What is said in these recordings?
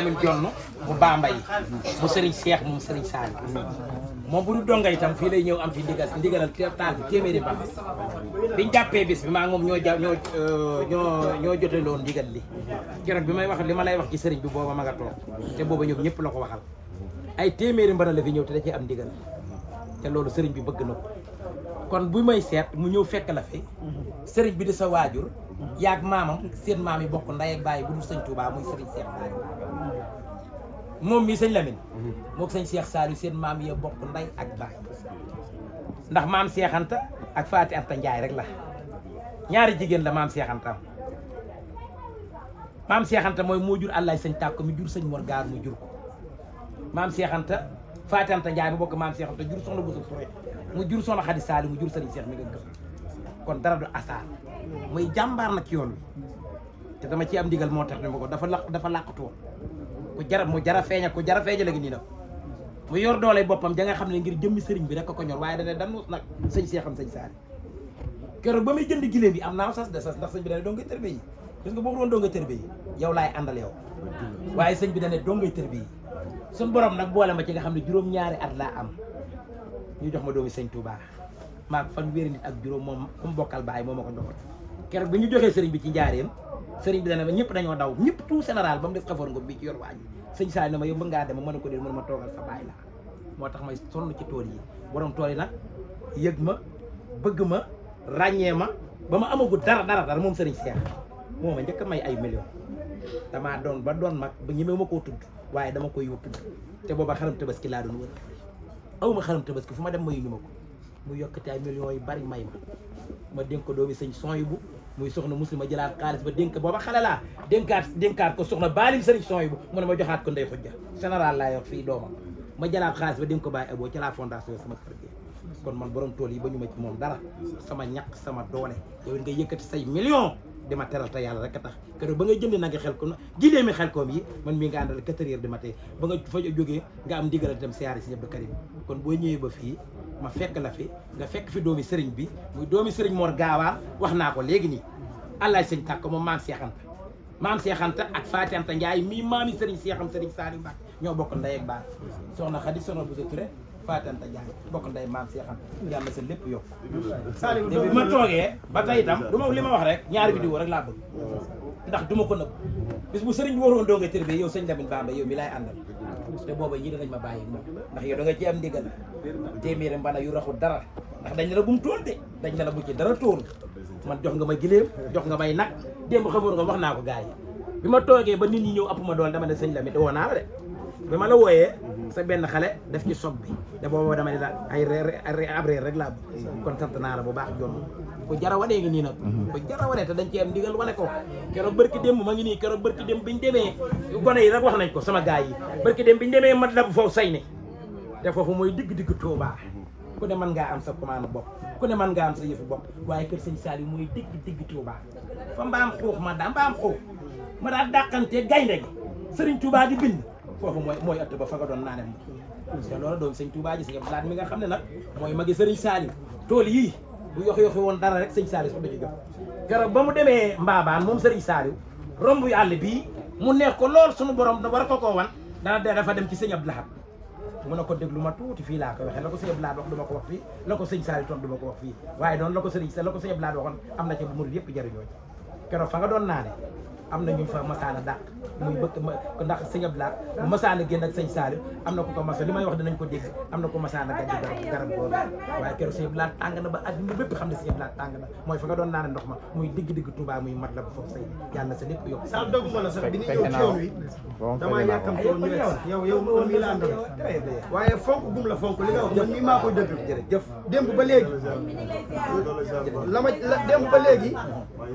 Lamine Jonn bu Bambay mu Serigne Cheikh moom Serigne Saliou moom bu du donga itam fii lay ñëw am fi ndigalal taal bi téeméeri ba biñ jàppee bis bi maa ngi moom ñoo jote loon ndigal li keroog bi may wax li ma lay wax ci sëriñ bi booba ma nga toog te booba ñoom ñëpp la ko waxal ay téeméeri mbana la fi ñëw te da cee am ndigal te loolu sëriñ bi bëgg na ko kon bu may seet mu ñëw fekk la fi sëriñ bi di sa waajur yaag maamam seen maam yi bokk ndey ak baay bu dul sëñ Touba muy sëriñ Cheikh Saliou moom mii sëñ Lamine moog sëñ Cheikh Saliou seen maam yi bokk ndey ak baay ndax maam Cheikh Anta ak Faati Anta Njaay rek la ñaari jigéen la maam Cheikh Anta maam Cheikh Anta mooy moo jur àllaay sëñ tàkk mi jur sëñ Mor Gaar mu jur ko maam Cheikh Anta Faati Anta Njaay mu bokk maam Cheikh Anta jur soxna Bousso Touré mu jur soxna Xadi Saliou mu jur sëriñ Cheikh mi nga gëm kon dara du asaar muy jàmbaar nag ci yoon wi te dama ci am ndigal moo tax ne ma ko dafa làqatu woon mu jara feeña la ngi nii nag mu yor doole boppam ja nga xam ne ngir jëmmi sëriñ bi rek ko ñor waaye dane danuus nag sëñ Seexam sëñ Saali keroog ba muy jënd giléem yi am naa sas de sas ndax sëñ bi dane doo ngay tërbe yi parce que boo doon doo nga tërbe yi yow laay àndal yow waaye sëñ bi dane doo ngay tërbe yi suñ borom nag boole ma ci nga xam ne juróom-ñaari at laa am ñu jox ma doomi sëñ Touba maag fan wéeri nit ak juróom moom ku mu bokkal baay moo ma ko joxoon keroog bi ñu joxee sëriñ bi ci njaareem sëriñ bi dana ba ñëpp dañoo daw ñëpp tout général ba mu def xafoor ngom bi ci yor waa ji sëñ Saali na ma yow bëgg ngaa dem mën a ko dee mën ma toogal sa baay la moo tax may sonn ci tool yi borom tool yi nag yëg ma bëgg ma ràññee ma ba ma amagul dara moom sëriñ Cheikh moo ma njëkk a may ay millions damaa doon mag ba ñemee ma koo tudd waaye dama koy tudd te booba xaram tabaski laa doon wër awma xaram tabaski fu ma dem mayu ñu ma ko mu yokkati ay millions yu bari may ma dénk ko doomi sëñ Soyibu muy soxna muslima jëlaat xaalis ba dénk booba xale laa dénkaat ko soxna baalim sëriñ Soyibu mu ne ma joxaat ko ndey xujja général laa yor fii doomam ma jëlaat xaalis ba dénk ko bàyyi aboo ci la fondation sama kër gi kon man borom tool yi ba ñu ma ci moom dara sama ñaq sama doole yow nga yëkkati say millions di ma teral te yàlla rek a tax keroog ba nga jënd na nga xel ko gilee mi xel koom yi man mii nga àndal 4 heures du matin ba nga fa jógee nga am ndigal dem siyaare si Abdou Karim kon boo ñëwee ba fii ma fekk la fi nga fekk fi doomi sëriñ bi muy doomi sëriñ Mor Gaawaa wax naa ko léegi nii allaay sëñ tàkk moom maam Cheikh Anta ak Faati Anta Njaay mii maami sëriñ Seexam sëriñ Saliou Mbacke ñoo bokk ndey ak baay soxna Xadi soxna Bousso Touré Faati Anta Njaay bokk ndey maam Cheikh Anta yàlla sa lépp yokk Saliou bi ma toogee ba tey itam du ma li ma wax rek ñaari vidéo rek laa bëgg ndax du ma ko nëbb bis bu sëriñ bi waroon doo nga tër bi yow sëñ Lamine Bamba yow mi laay àndal te booba ñii danañ ma bàyyi moom ndax yow da nga ci am ndigal téeméeri mbana yu raxul dara ndax dañ ne la bu mu tool de dañ ne la bu ci dara tool man jox nga ma giléem jox nga may nag démb xamoon nga wax naa ko gars yi bi ma toogee ba nit ñi ñëw ëpp ma doon dama ne sëñ Lamine woo naa la de bi ma la wooyee sa benn xale def ci sob bi te booba dama ne la ay ab reer rek laa kon sant naa la bu baax jonn ko jara wanee ngi nii nag ko jara wanee te dañ ci am ndigal wane ko keroog bërki démb ma ngi nii keroog bërki démb biñu demee gone yi rek wax nañ ko sama gars yi bërki démb biñu demee mat la bu foofu say ne te foofu mooy digg Touba ku ne mën ngaa am sa commande bopp ku ne mën ngaa am sa yëfu bopp waaye kër sëñ Saliou mooy digg Touba fa mbaam xuux ma daa dàqante gaynde gi sëriñ Touba di bind foofu mooy ëtt ba fa nga doon naane moom te loolu doon sëñ Touba ji sëñ Abdoulaye mi nga xam ne nag mooy magi sëriñ Saliou tool yii bu yoxi woon dara rek sëñ Saliou sax da ci jot keroog ba mu demee Mbaabaan moom sëriñ Saliou romb yu àll bii mu neex ko lool suñu borom war ko koo wan dafa dem ci sëñ Abdoulaye mu ne ko déglu ma tuuti fii laa koy waxee la ko sëñ Abdoulaye wax du ma ko wax fii la ko sëñ Saliou toon du ma ko wax fii waaye noonu la ko sëñ Abdoulaye waxoon am na ci bu murid yëpp jëriñoo ci keroog fa nga doon naane am na ñu fa masaana dàq muy bëgg ndax sëñ Abdoulaye bu masaana génn ak sëñ Saliou am na ko masa li may wax dinañ ko dégg am na ko masaana gàjj garab boobu waaye keroog sëñ Abdoulaye tàng na ba àddina bépp xam ne sëñ Abdoulaye tàng na mooy fa nga doon naane ndox ma muy digg Touba muy mat la bu foofu say yàlla sa lépp yokk sa doguma la sax bi ñu ñëw ci yoon wi damaa yàkkam toon ñu yow moom mii la àndal waaye fonk gum la fonk li nga wax man mii maa koy dëgg jërëjëf démb ba léegi démb ba léegi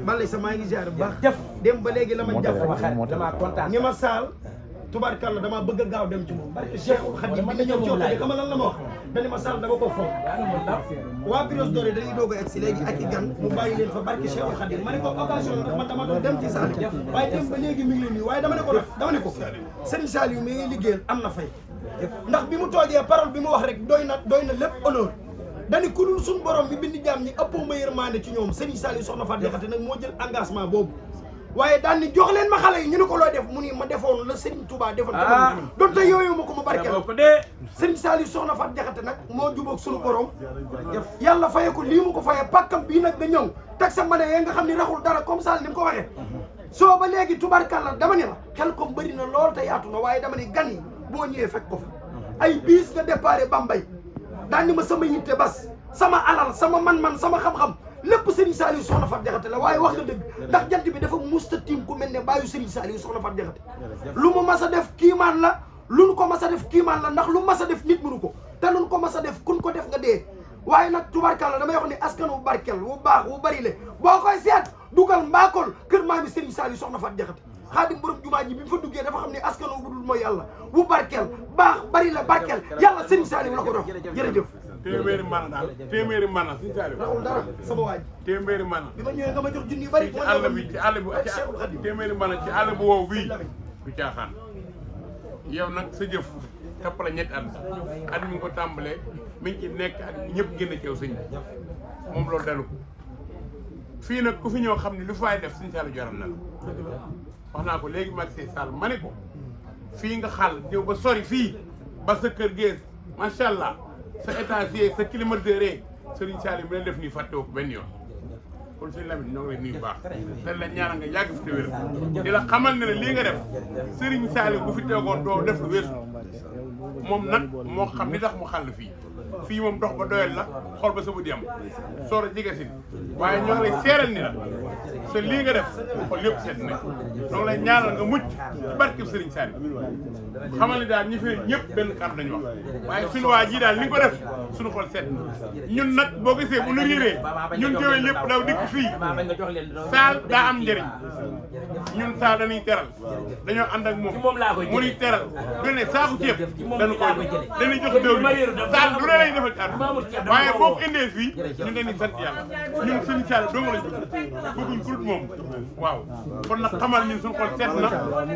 balay sa maa ngi jaar bu baax démb ba léegi la ma jàpp dama kontaan ni ma saal tubaarkàlla damaa bëgg a gaaw dem ci moom barke Cheikh Khadim bi ñëw ci oto bi xam nga lan la ma wax dani ma saal dama ko fonk waa Brioche Dorée dañuy doog a egsi léegi ak i gan mu bàyyi leen fa barke Cheikh Khadim ma ne ko occasion ndax man dama doon dem ci saal waaye dem ba léegi mi ngi leen nii waaye dama ne ko Serigne Saliou mi ngi liggéeyal am na fay ndax bi mu toogee parole bi mu wax rek doy na lépp honneur dani ku dul suñu borom bi bind jaam ñi ëppoo ma yërmande ci ñoom Serigne Saliou soxna Fatou Diakhaté nag moo jël engagement boobu waaye daan ni jox leen ma xale yi ñu ne ko looy def mu ni ma defoon la Serigne Touba defoon donte yooyu ma ko mu barkeel Serigne Saliou soxna Fat Jaxate nag moo jubóog sunu borom yàlla faye ko lii mu ko faye pàkkam bii nag nga ñëw teg sa mane yee nga xam ni raxul dara comme ça ni mu ko waxee soo ba léegi tubarkalla dama ni la xel comme bëri na lool te yaatu na waaye dama ni gan yi boo ñëwee fekk ko fa ay biis nga déparé Bambey daan ni ma sama yitte bas sama alal sama man-man sama xam-xam lépp Serigne Saliou soxna Fat Jaxate la waaye wax nga dëgg ndax jant bi dafa musta tiim ku mel ne bàyyu Serigne Saliou soxna Fat Jaxate lu mu mas a def kiimaan la lu ko mas a def kiimaan la ndax lu mas a def nit mënu ko te lu ko mas a def kun ko def nga dee waaye nag tubarkalla damay wax ni askan wu barkel wu baax wu bari le boo koy seet dugal mbaakol kër maami Serigne Saliou soxna Fat Jaxate xaadim borom jumaa ji bi mu fa duggee dafa xam ne askan wu budul mooy yàlla wu barkel baax bari la barkel yàlla Serigne Saliou la ko dox jërëjëf téeméeri mana daal téeméeri mana Serigne Saliou raxul dara sama waaj téeméeri mana bi ma ñëwee nga ma jox junni yu bari ci àll bi téeméeri mana ci àll bu wow bii du caaxaan yow nag sa jëf topp la ñetti at mi ngi ko tàmbalee mi ngi ci nekk at ñëpp génn ci yow sëñ bi moom loolu dalu ko fii nag ku fi ñëw xam ne lu faay def Serigne Saliou joram na la wax naa ko léegi mag see Sall ma ne ko fii nga xàll ñëw ba sori fii ba sa kër gees macha allah sa étage sa climatiseur Serigne Saliou mi leen def nii fàttewoo ko benn yoon kon sëñ Lamine ñoo ngi lay nuyu bu baax te la ñaanal nga yàgg fi te wér di la xamal ne lii nga def Serigne Saliou bu fi teegoon doo def lu weesu moom nag moo xam li tax mu xàll fii moom dox ba doyal la xool ba sa bët yam soor a jege si waaye ñoo ngi lay seeral ni la te lii nga def xool lépp seet na ñoo ngi lay ñaanal nga mucc ci barke Serigne Saliou xamal ni daal ñi fi ñëpp benn kàddu nañu wax waaye suñu waa ji daal li nga ko def suñu xol seet na ñun nag boo gisee bu nu riiree ñun jëwee lépp daw dikk fii saal daa am njëriñ ñun saal dañuy teral dañoo ànd ak moom mu nuy teral du ne saaku ceeb dañu koy dañuy jox déw saal du ne lay defal ci àdduna waaye boo ko indee fii ñun dañuy sant yàlla ñun suñu saal dong lañ bëgguñ kul moom waaw kon nag xamal ñun suñu xol seet na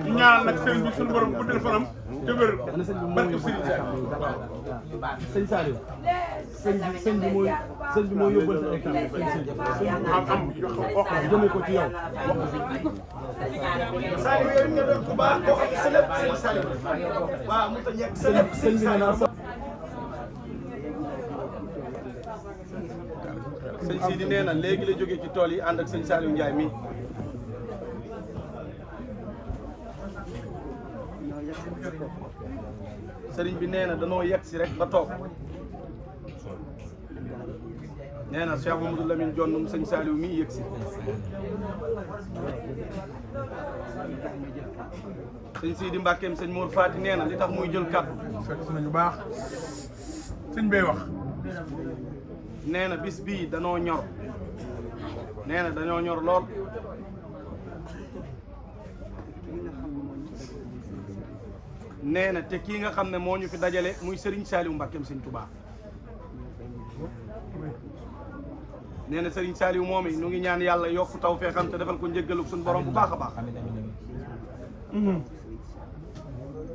ñu ñaanal nag sëriñ bi suñu borom guddal fanam te wér barke Serigne Saliou waaw sëñ Saliou sëñ bi mooy yóbbal sa hectare jëmee ko ci yow wax ko fi Saliou yow nga doon ku baax koo xam ne sa lépp Serigne Saliou waaw mu ta ñekk sa lépp sëñ bi nee naa sëñ Sidi nee na léegi la jógee ci tool yi ànd ak sëñ Saliou Ndiaye mi sëriñ bi nee na danoo yegg si rek ba toog nee na Cheikh Mamadou Lamine Dione sëñ Saliou mii yegg si sëñ Sidi Mbackeem sëñ Mor Fati nee na li tax muy jël kàddu fekk si nañu baax sëñ bay wax nee na bis bii danoo ñor nee na dañoo ñor lool nee na te kii nga xam ne moo ñu fi dajale muy Serigne Saliou Mbackeem sëñ Touba nee na Serigne Saliou moom it ñu ngi ñaan yàlla yokk taw fee xam te defal ko njëggaluk suñu borom bu baax a baax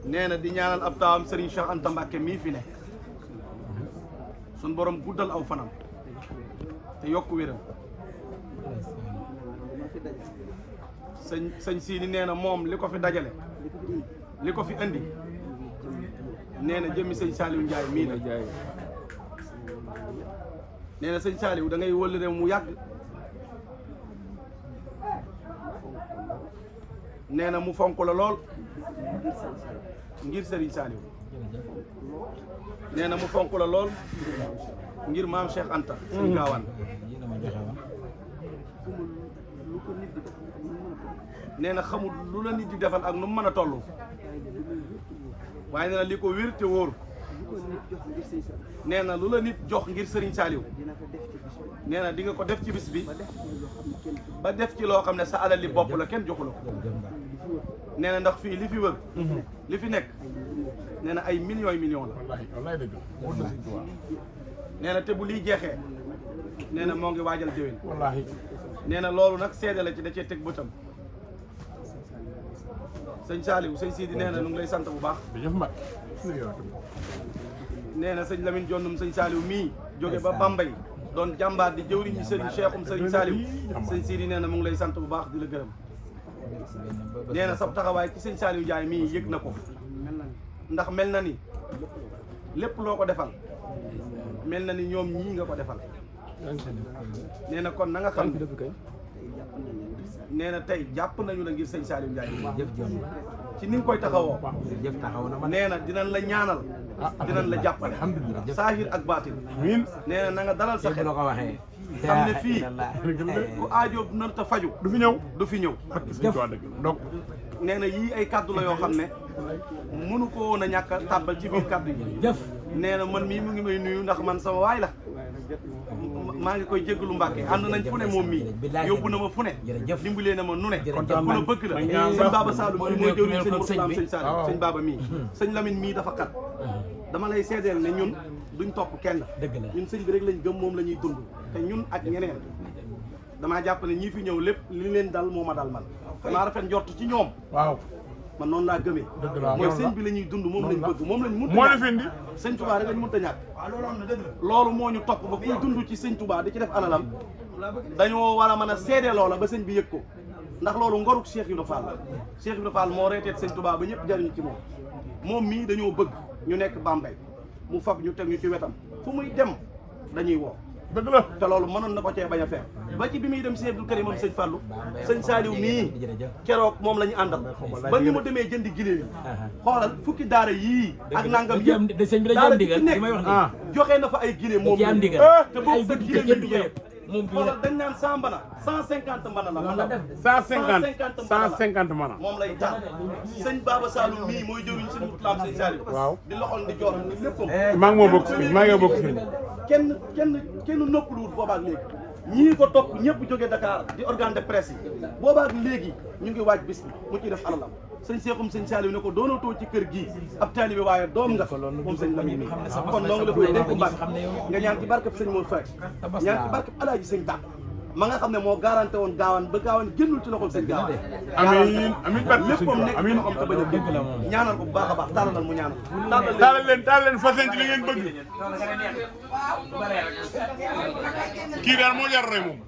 nee na di ñaanal ab taawam Serigne Cheikh Anta Mbacke mii fi ne suñu borom guddal aw fanam te yokk wéram sëñ Sidi nee na moom li ko fi dajale li ko fi indi nee na jëmmi sëñ Saliou Ndiaye mii la nee na sëñ Saliou da ngay wëllëre mu yàgg nee na mu fonk la lool ngir Serigne Saliou nee na mu fonk la lool ngir maam Cheikh Anta sëñ Gaawaan nee na xamul lu la nit di defal ak nu mu mën a toll waaye nee na li ko wér te wóor nee na lu la nit jox ngir Serigne Saliou nee na di nga ko def ci bis bi ba def ci loo xam ne sa alal li bopp la kenn joxu la ko nee na ndax fii li fi wër li fi nekk nee na ay millions la wallaay dëgg nee na te bu lii jeexee nee na moo ngi waajal déwén wallaahi nee na loolu nag seede la ci da cee teg bëtam sëñ Saliou sëñ Sidi nee na nu ngi lay sant bu baax jëf mag nee na sëñ Lamine Dione sëñ Saliou mii jóge ba Bambey doon jàmbaar di jëwriñ ñi Serigne Cheikhoum Serigne Saliou sëñ Sidi nee na mu ngi lay sant bu baax di la gërëm nee na sa taxawaay ci sëñ Saliou Ndiaye mii yëg na ko ndax mel na ni lépp loo ko defal mel na ni ñoom ñii nga ko defal nee na kon na nga xam nee na tey jàpp nañu la ngir sëñ Saliou Ndiaye ci ni nga koy taxawoo nee na dinañ la ñaanal dinañ la jàppale saahir ak baatin nee na na nga dalal sa xel xam ne fii ku aajo narta faju du fi ñëw du fi ñëw donc nee na yii ay kaddu la yoo xam ne mënu ko woon a ñàkk a tàbbal ci biir kaddu yi nee na man mii mu ngi may nuyu ndax man sama waay la maa ngi koy jéggalu Mbàkke ànd nañ fu ne moom mii yóbbu na ma fu ne dimbalee na ma nu ne ku la bëgg la sëñ Baba Saloum mii mooy jëwriñ sëñ Mourtalaam sëñ Saliou sëñ Baba mii sëñ Lamine mii dafa kat dama lay seedeel ne ñun duñ topp kenn ñun sëñ bi rek lañ gëm moom la ñuy dund te ñun ak ñeneen damaa jàpp ne ñii fi ñëw lépp li leen dal moo ma dal man maa rafet njort ci ñoom waaw man noonu laa gëmee mooy sëñ bi la ñuy dund moom lañ bëgg moom lañ mun moo la fi indi sëñ Touba rek lañ mënta ñàkk loolu moo ñu topp ba kuy dund ci sëñ Touba di ci def alalam dañoo war a mën a seede loola ba sëñ bi yëg ko ndax loolu ngoruk Cheikh Ibrahima Fall la Cheikh Ibrahima Fall moo reeteet sëñ Touba ba ñëpp jariñu ci moom mii dañoo bëgg ñu nekk Bambey mu fab ñu teg ñu ci wetam fu muy dem dañuy woo dëgg la te loolu mënoon na ko cee bañ a fekk ba ci bi muy dem sëñ Abdou Karim moom sëñ Fallou sëñ Saliou mii keroog moom la ñu àndal ba ni mu demee jëndi giléem yi xoolal fukki daara yii ak nangam yëpp daara ci nekk joxe na fa ay giléem moom te boobu sa giléem yi yëpp xoolal dañ naan 100 mbana 150 mbana la man 150 mana moom lay taal sëñ Baba Saloum mii mooy jëriñ sëñ Mourtalaam sëñ Saliou waaw di loxol di joor di léppam maa ngi moo bokk sëriñ maa ngi bokk sëriñ kenn noppaluwut boobaak léegi ñii ko topp ñëpp jóge Dakar di organe de presse yi boobaak léegi ñu ngi waaj bis bi mu ciy def alalam sëñ Seexum sëñ Saliou ne ko doonatoo ci kër gii ab taalibe waaye doom nga moom sëñ Lamine kon noo ngi la koy dénk Mbàkke nga ñaan ci barkeb sëñ Mor Faye ñaan ci barkeb Alaaji sëñ Tàkk ma nga xam ne moo garanté woon gaawaan ba gaawaan génnul ci loxol sëñ gaawaan amiin amiin barke léppam nekk amiin loxom te bañ a génn ñaanal ko bu baax a baax tàllalal mu ñaanal taal leen fas leen ci li ngeen bëgg kii daal moo jar roy moom